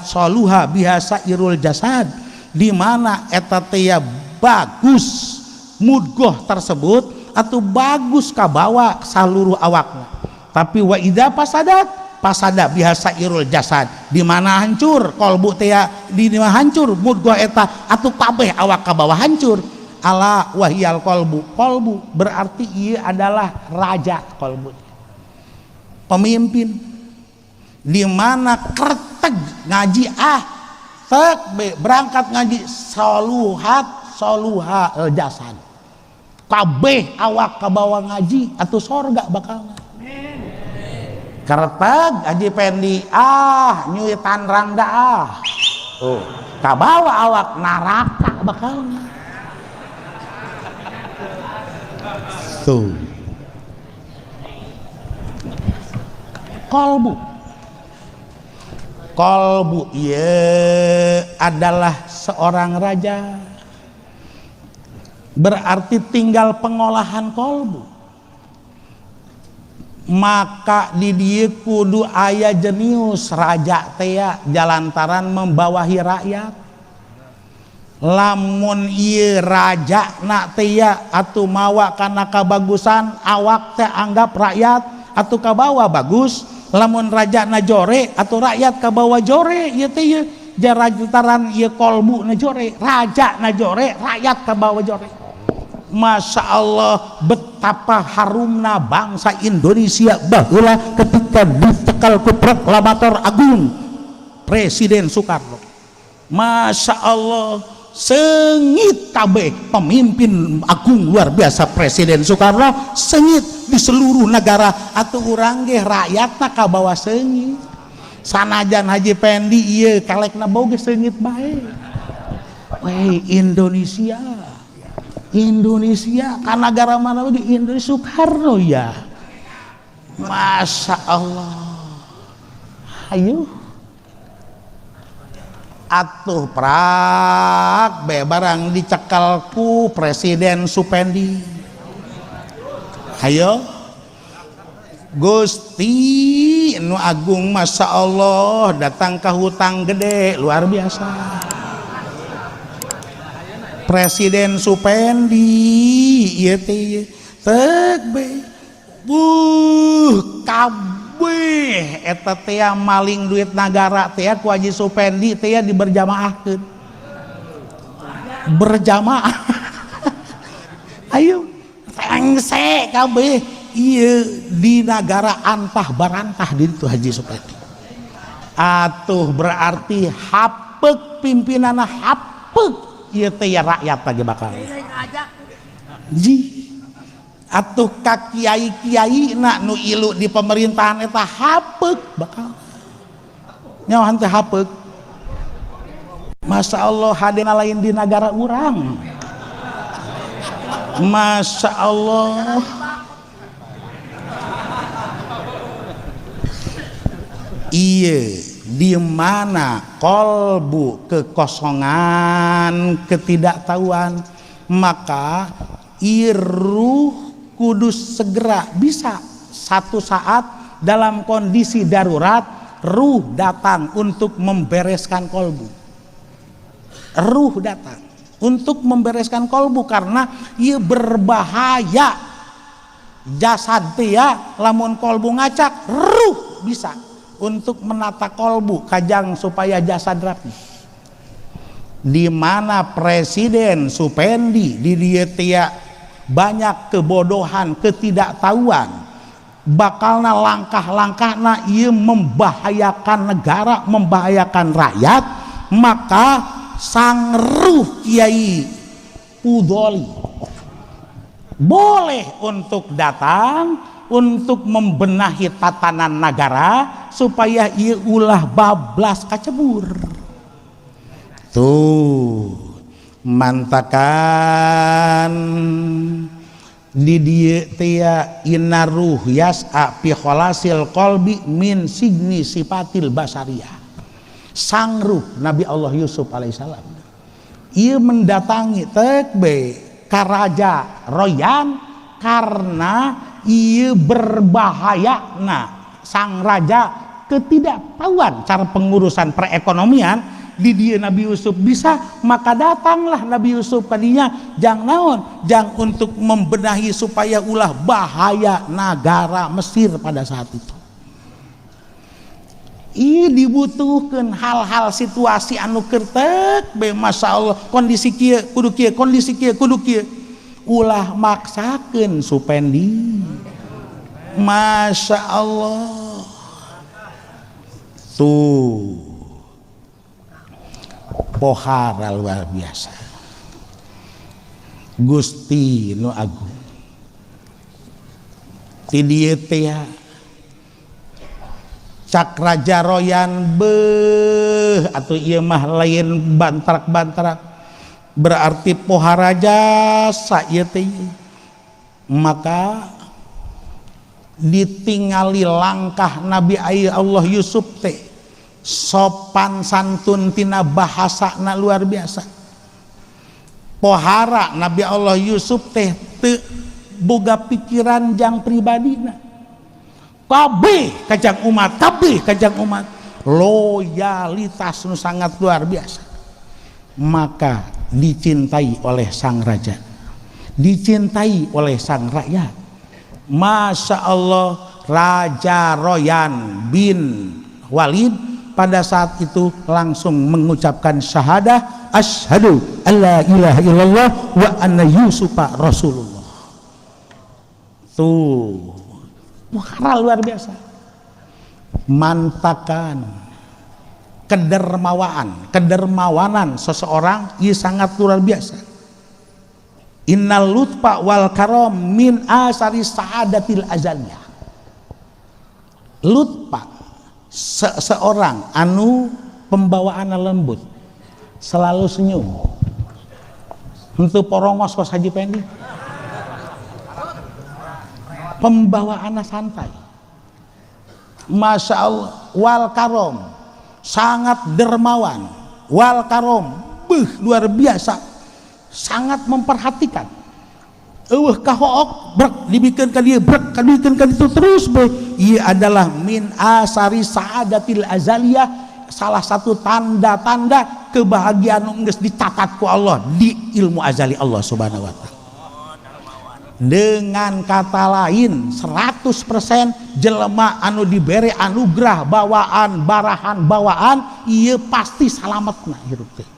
saluha biasa irul jasad, di mana eta teh bagus mudgoh tersebut atau bagus kabawa seluruh awakna. Tapi wa idza fasadat fasada biasa irul jasad, di mana hancur kolbu teh, di mana hancur mudgoh eta atau kabeh awak kabawa hancur. Ala wahyal kolbu, kolbu berarti ia adalah raja kolbu, pemimpin. Di mana kerteg ngaji ah tek berangkat ngaji saluhat saluha jasad, kabeh awak kabawa ngaji atau sorga bakalna. Kerteg Haji Pendi ah nyuitan rangda ah, oh kabawa awak neraka bakalna. Tuh kolbu, kolbu ia adalah seorang raja, berarti tinggal pengolahan kolbu. Maka di dieu kudu aya jenius raja teh jalantaran membawahi rakyat. Lamun ieu raja na teh atuh mawa kana kabagusan awak teh anggap rakyat atuh kabawa bagus. Lamun raja na jore atau rakyat kabawa jore, ieu teh ieu jalantaran ieu kolbu na jore, raja na jore, rakyat kabawa jore. Masya Allah, betapa harumna bangsa Indonesia baheula ketika ditekal ku proklamator agung Presiden Soekarno. Masya Allah, sengit kabeh pemimpin agung luar biasa Presiden Soekarno, sengit di seluruh negara atau urang ge rakyatna kabawa sengit. Sanajan Haji Pendi ieu kalekna bau ge sengit bae. Weh Indonesia, Indonesia kan negara mana di Indonesia Soekarno ya. Masya Allah. Ayo atuh prak be barang dicekal ku Presiden Supendi. Ayo Gusti nu agung, Masya Allah, datang ke hutang gede luar biasa. Presiden Supendi ieu teh tek be buh kabeh eta teh maling duit nagara teh ku Haji Supendi teh diberjamaahkeun, berjamaah. Ayo rengse kabeh ieu di nagara antah barantah di ditu Haji Supendi. Atuh berarti hapeuk pimpinanna, hapeuk ieu teh ya rakyat lagi bakal ji. Atuh ka kiai-kiai na nu ilu di pemerintahan eta hapeuk bakal nyawa teh hapeuk. Masya Allah, hadena lain di nagara urang. Masya Allah. Iya, di mana kolbu kekosongan, ketidaktahuan, maka iruh kudus segera bisa satu saat dalam kondisi darurat ruh datang untuk membereskan kolbu. Ruh datang untuk membereskan kolbu karena ia berbahaya jasad ya, lamun kolbu ngacak, ruh bisa untuk menata kolbu kajang supaya jasad rapi. Di mana Presiden Supendi di dieu teh banyak kebodohan, ketidaktahuan, bakalna langkah-langkahna ieu membahayakan negara, membahayakan rakyat, maka sang ruh Kiai Pudoli boleh untuk datang untuk membenahi tatanan negara supaya ieu ulah bablas kacebur. Tuh mantakan di dieu teh innaruh yas'a fi khalasil qalbi min signi sifatil basariyah. Sang ruh Nabi Allah Yusuf alaihissalam ieu mendatangi tekbe ka raja Royan karena ieu berbahaya. Nah sang raja Ketidaktahuan cara pengurusan perekonomian di dia Nabi Yusuf bisa, maka datanglah Nabi Yusuf kadinya jang naon, jang untuk membenahi supaya ulah bahaya negara Mesir pada saat itu. Ih, dibutuhkan hal-hal situasi anu kertek be, Masya Allah, kondisi kieu kudu kieu, kondisi kieu kudu kieu, ulah maksakeun supendi. Masya Allah, tuh pohara luar biasa. Gusti nu agung ti dieu teh ya, cak Raja Royan, beuh atuh ieu mah lain bantrak-bantrak, berarti pohara jasa ieu teh. Maka ditingali langkah Nabi Allah Yusuf teh sopan santun tina bahasana luar biasa. Pohara Nabi Allah Yusuf teh teu boga pikiran jang pribadina, kabeh kajang umat, kabeh kajang umat, loyalitas nu sangat luar biasa. Maka dicintai oleh sang raja, dicintai oleh sang rakyat. Masya Allah, Raja Royan bin Walid pada saat itu langsung mengucapkan syahadah, asyhadu alla ilaha illallah wa anna Yusufa Rasulullah. Tuh pohara luar biasa, mantakan kedermawaan, kedermawanan seseorang ia sangat luar biasa. Innal lutfa wal karam min asari sa'adatil azaliyah. Lutfa, seseorang anu pembawaan lembut, selalu senyum, untuk porongos kos Haji Pendi, pembawaan santai, Masya Allah. Wal karom, sangat dermawan. Wal karom, beuh, luar biasa, sangat memperhatikan. Eueuh kahook brek dibikeun ka dieu, brek dibikeun ka ditu, terus be. Ieu adalah min asari sa'adatil azaliyah, salah satu tanda-tanda kebahagiaan nu geus dicatat ku Allah di ilmu azali Allah Subhanahu wa Ta'ala. Dengan kata lain, 100% jelema anu diberi anugerah bawaan barahan bawaan ieu pasti salametna hirup teh,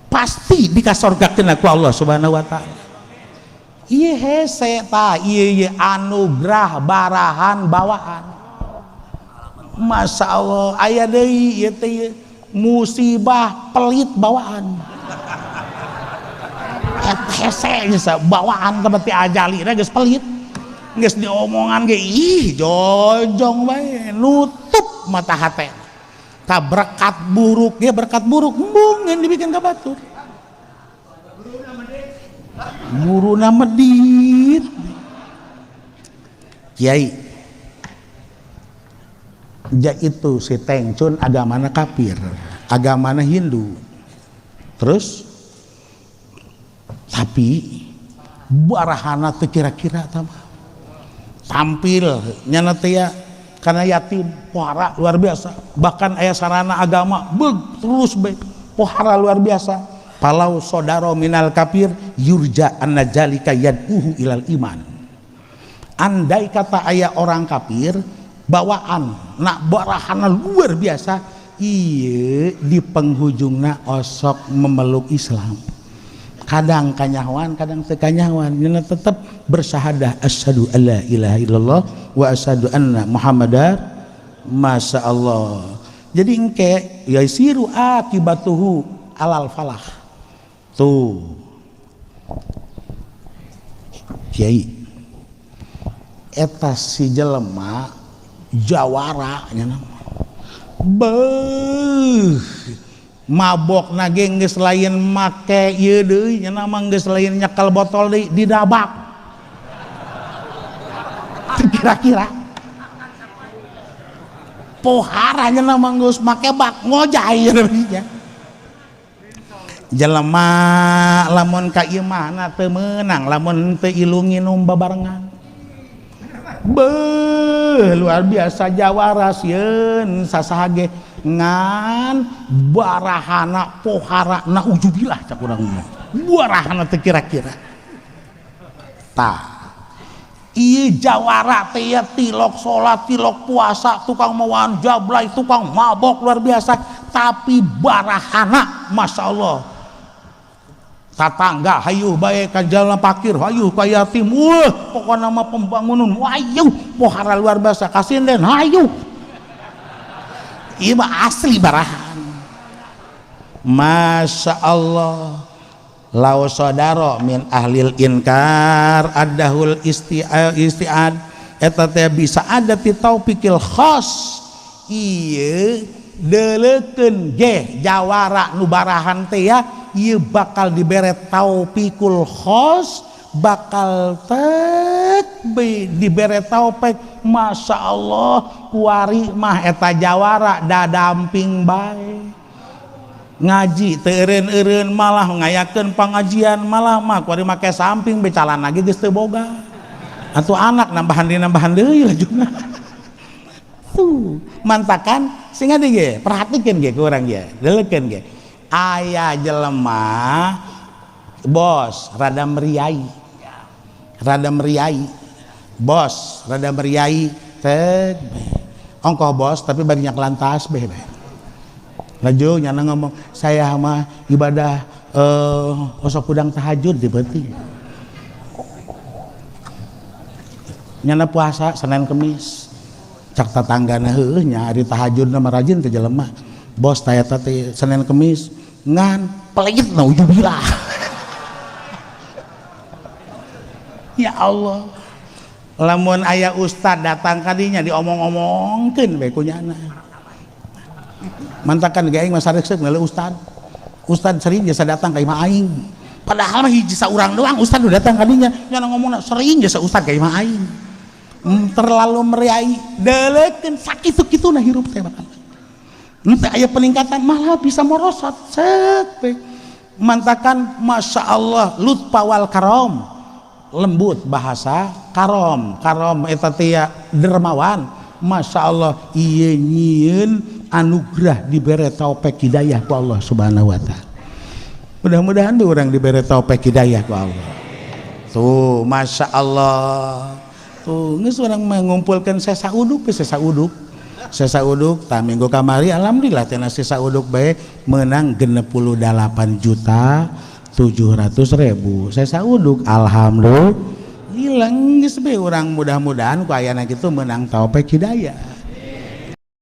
pasti dikasorgakeun ku Allah Subhanahu wa Ta'ala. Ieu hese tah, ieu ieu anugerah barahan bawaan. Masya Allah, aya deui ieu teh ieu, musibah pelit bawaan. Hese geus bawaan teh ajali geus pelit, geus diomongan ge ih jojong bae, nutup mata hate ka berkat buruk ge, berkat buruk embung dibikin ka batur, guruna medit. Kiai ja itu si Tengcun agamana kafir, agamana Hindu, terus tapi barahana teu kira-kira tambah tampil nyana teh ya, karena yatim, pohara luar biasa. Bahkan aya sarana agama beg terus be, pohara luar biasa. Falau sodaro minal kafir yurja anna zalika yad'uhu ilal iman. Andai kata aya orang kafir bawaan nak barahana luar biasa, iya di penghujungna osok memeluk Islam, kadang kanyahoan, kadang teu kanyahoan, nya tetep bersahadah, asyhadu alla ilaha illallah wa asyhadu anna Muhammadar. Masya Allah, jadi engke yasiru akibatuhu alal falah. Tuh kiai, eta si jelema jawara nya nama beuh mabok na ge geus lain make ieu deui, nya nama geus lain nyekel botol deui, didabak. Kira-kira pohara nya nama geus make bak ngojay nya. Jelema lamun ka imahna teu meunang lamun teu ilu nginum babarengan. Beuh luar biasa jawara sieun sasaha ge ngan barahana pohara naujubillah cak urang mah. Barahana teu kira-kira. Tah ieu jawara teh ya tilok salat, tilok puasa, tukang mawaan jablay, tukang mabok luar biasa, tapi barahana Masya Allah. Tatangga hayuh bae ka jalan pakir, hayuh ka yatim, wah pokona mah pembangunan, hayuh pohara luar biasa, kasinden hayuh. Ieu mah asli barahan. Masya Allah. Lau sodaro min ahlil inkar adahul istiad eta teh bisa ada ti taufikil khos. Ieu deuleukeun ge jawara nu barahan teh ya, ieu bakal dibere taufikul khos, bakal tek dibere taufik. Masya Allah kuari mah eta jawara dadamping bae ngaji teu eureun-eureun malah ngayakeun pangajian malah mah kuari make samping becalan lagi geus teu boga atuh anak nambahan deui nambahan deui lajuna. Tuh mantakan sing adi ge perhatikeun ge ku urang ge deulekeun ge aya jelema bos rada meriai, rada meriai bos, rada meriai teh ongkoh bos tapi bari nyak lantas beh beh. Laju nyana ngomong saya mah ibadah osok kudang tahajud di beuting. Nyana puasa Senin Kemis. Cak tatanggana heueuh nya ari tahajud mah rajin teh jelema. Bos teh eta teh Senin Kemis ngan pelit nauzubillah. Ya Allah. Lamun aya ustad datang kadinya diomong-omongkeun bae ku nyana. Mantakan ge aing mah sareukseuk ngeuleuh ustad. Ustad sering jasa datang ka imah aing. Padahal mah hiji saurang doang ustad nu datang kadinya. Nyana ngomongna sering jasa ustad ka imah aing. Terlalu meriai, deuleukeun sakitu-kituna hirup teh bakal. Henteu aya peningkatan malah bisa morosot set teh. Mantakan Masya Allah lutfa wal karom, lembut bahasa karom, karom eta teh dermawan. Masya Allah ieu nyieun anugerah dibere taufik hidayah ku Allah Subhanahu wa taala. Mudah-mudahan tuh orang dibere taufik hidayah ku Allah. Tuh Masya Allah. Tuh geus urang mengumpulkan sesa uduk, sesa uduk. Sesa uduk tah minggu kamari alhamdulillah cenah sesa uduk bae menang 68.700.000. Sesa uduk alhamdulillah geus bae urang mudah-mudahan ku ayana kitu menang taufik hidayah.